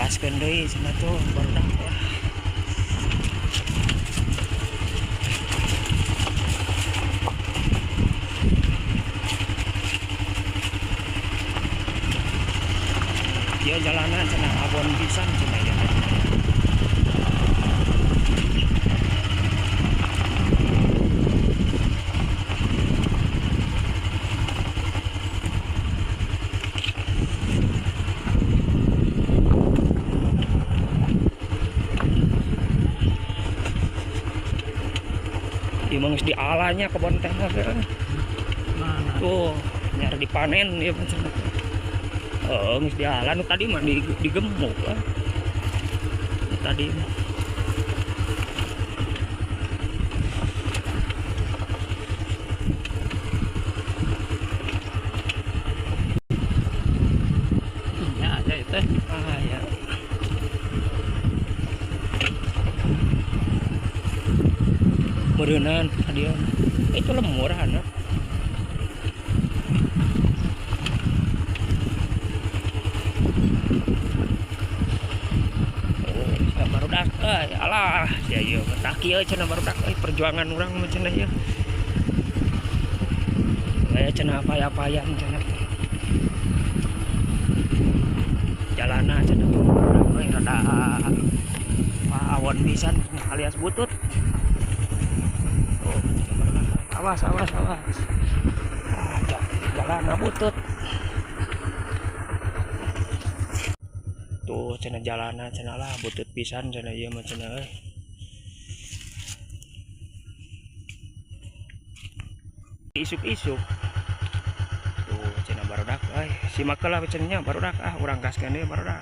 Gaskeun deui cenah tuh barudak lah. Dia jalanan cenah abon pisan cenah ya. Ieu mah geus dialanya kebon teh mah. Mana? Tuh, nyari dipanen ieu mah cenah. Oh, geus diala nu tadi mah digemuk lah. Nu tadi mah. Ya, ada itu. Ah, ya. Meureunan dia. Itu lemur anak. Oh, sia barudak euy, alah, sia ieu mah tah kieu cenah barudak euy, perjuangan urang mah cenah ieu. Aya cenah paya-payan cenah. Jalana cenah tuh barudak euy rada awon pisan alias butut. Tuh, awas, awas, awas. Ah, jalana butut. Tuh cenah jalana cenah lah butut pisan cenah ieu mah cenah euy. Isuk-isuk. Tuh cenah barudak euy, simak heula cenahnya barudak ah urang gaskeun deui barudak.